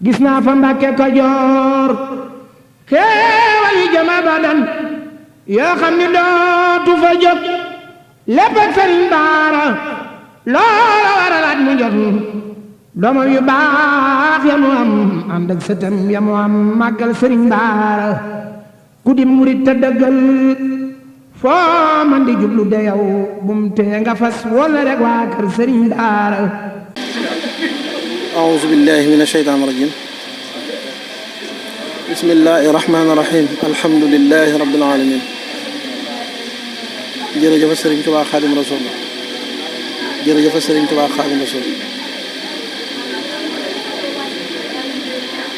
gis naa fa Mbàkke Kajoor xéewal yi jëm abadan yoo xam ni dootu fa jóg lépp ak Sëriñ Baara loola waralaat mu jot doomam yu baax ya mu am ànd ak sëtam ya mu am màggal Sëriñ Baara ku di murit te dëggal foo man di jublu de yow bum tee nga fas wala rek waa kër Sëriñ Baara. أعوذ بالله من الشيطان الرجيم بسم الله الرحمن الرحيم الحمد لله رب العالمين jërëjëf Sëriñ Tuubaa Xaadim Rasuul jërëjëf Sëriñ Tuubaa Xaadim Rasuul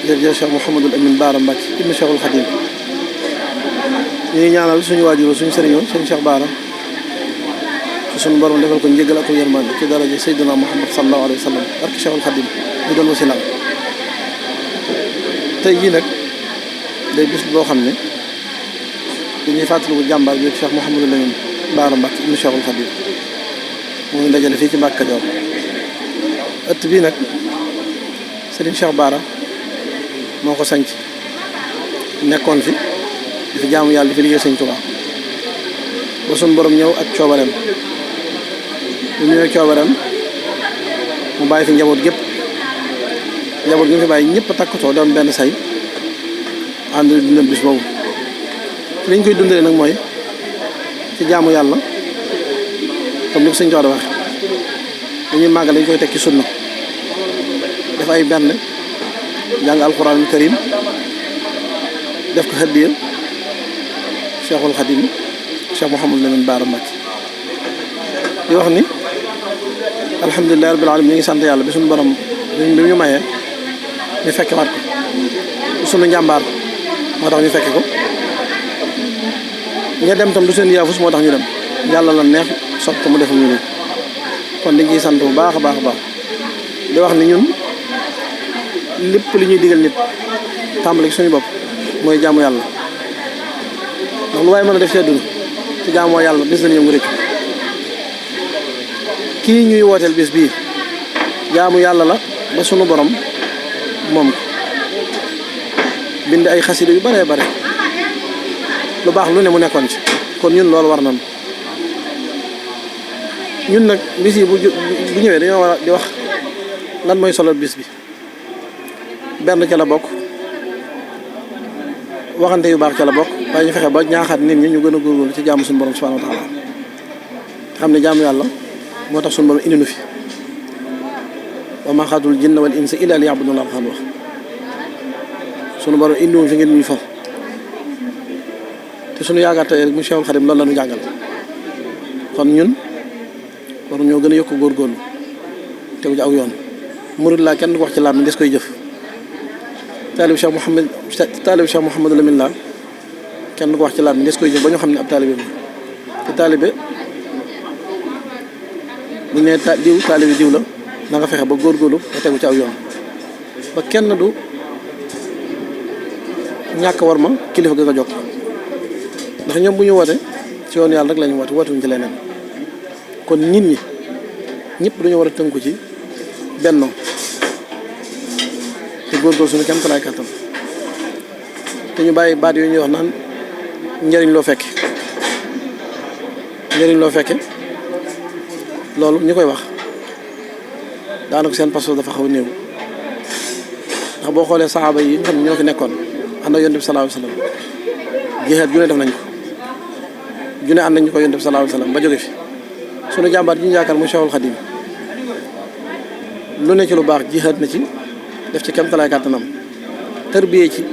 jërëjëf Cheikh Mouhamadul Amin Baara Mbacke ibnu Cheikhul Xadim ñu ngi ñaanal suñu waajur suñu sëriñoo suñu Cheikh Baara suñu borom defal ko njëggal ak yërmande ci daraja Seydina Muhammad sallallahu alayhi wa sallam barke Cheikhul Xadim ñu doon wasilaam tey jii nag day bis boo xam ne dañuy fàttaliku jàmbaar bi Cheikh Mouhamadul Amin Baara Mbacke ibnu Cheikhul Xadim moo ngi dajale fii ci Mbàkke Kajoor ëtt bii nag Sëriñ Cheikh Baara moo ko sanc nekkoon fi di fi jaamu yàlla di fi liggéey Sëriñ Tuubaa ba suñ borom ñëw ak coobareem bu ñëwee coobareem mu bàyyi fi njaboot gépp njaboot gi mu fi bàyyi ñëpp takkatoo doon benn say ànd dundal bis boobu liñ koy dundalee nag mooy ci jaamu yàlla comme ni ko Sëriñ Tuubaa waxe dañuy màggal dañ koy teg ci sunna def ay benn jàng alxuraanul karim def ko hadiya Cheikhul Xadim Cheikh Mouhamadul Amin Baara Mbacke di wax ni alhamdulilah rabbil alamin ñu ngi sant yàlla bi suñu borom bi ñu mayee ñu fekke waat ko suñu njàmbaar moo tax ñu fekke ko ña dem tam du seen yaafus moo tax ñu dem yàlla la neex sopp ko mu defal ñu nii kon dañ ciy sant bu baax a baax a baax di wax ni ñun lépp li ñuy digal nit tàmbali suñu bopp mooy jaamu yàlla ndax lu waaye mën a def ci àdduna ci jaamoo yàlla bis nañu mu rëcc kii ñuy wooteel bis bii jaamu yàlla la ba sunu borom moom ko bind ay xasida yu bare bare lu baax lu ne mu nekkoon ci kon ñun loolu war nañ ñun nag bis yi bu ñëwee dañoo war a di wax lan mooy solo bis bi benn ca la bokk waxante yu baax ca la bokk waaye ñu fexe ba ñaaxaat nit ñi ñu gën a góorgóorlu ci jaamu suñu borom subhanahu wa taala xam ne jaamu yàlla moo tax suñu borom indi nu fi wa maa xalaqtul jinna wal insa illa liya'budun wax suñu borom indi woon fi ngeen ñu fa te suñu yaakaar tey rek mu Cheikhul Xadim loolu la ñu jàngal kon ñun war ñoo gën a yokk góorgóorlu tegu ci aw yoon murid laa kenn du ko wax ci laam des koy jëf taalib Cheikh Mouhamadul Amin la kenn du ko wax ci laam des koy jëf ba ñu xam ne ab taalibe bi te taalibe bu ñu nee taalibe diw la na nga fexe ba góorgóorlu ba tegu ci aw yoon ba kenn du ñàkk war ma kilifa gi nga jokk ndax ñoom bu ñu woote ci yoon yàlla rek la ñu woote wootewuñ ci leneen kon nit ñi ñëpp dañoo war a tënku ci bennoo te góorgóorlu suñu kenn talaay kàttan te ñu bàyyi baat yooyu ñuy wax naan njëriñ loo fekke njëriñ loo fekke loolu ñu koy wax daanaka seen pas dafa xaw a néew ndax boo xoolee saxaaba yi nga xam ne ñoo fi nekkoon ànd ak yonent bi sallallahu alayhi wa sallam jihaad ju ne def nañ ko ju ne ànd nañ ñu ko yonent bi sallallahu alayhi wa sallam ba jóge fi sunu jàmbaar ji ñu yaakaar mu Cheikhul Xadim lu ne ci lu baax jihaad na ci def ci kem talaay kàttanam tarbiyee ci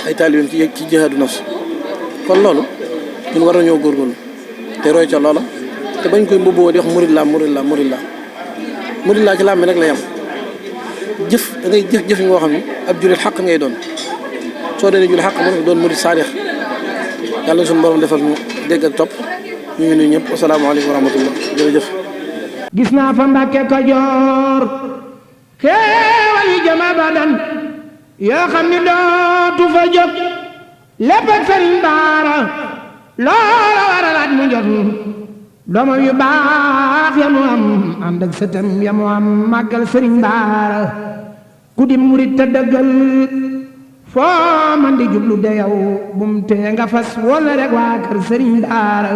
ay taalibeem ci jihaadu nafs kon loolu ñun war nañoo góorgóorlu te roy ca loola te bañ koy mbubboo di wax murid laa ci laam mi rek la yam jëf da ngay jëf ngoo xam ne ab jullit xaq ngay doon soo dee jullit xaq mën doon murid saadix yàlla suñu borom defal ñu dégg ak topp ñu ngi nuyu ñëpp asalaamaaleykum wa rahmatullah jërëjëf. gis naa fa Mbàkke Kajoor xéewal yi jëm abadan yoo xam ni dootu fa jóg lépp ak Sëriñ Baara loola waralaat mu jot doomam yu baax ya mu am ànd ak sëtam ya mu am màggal Sëriñ Baara ku di murit te dëggal foo man di jublu de yow bum tee nga fas wala rek waa kër sëriñ daara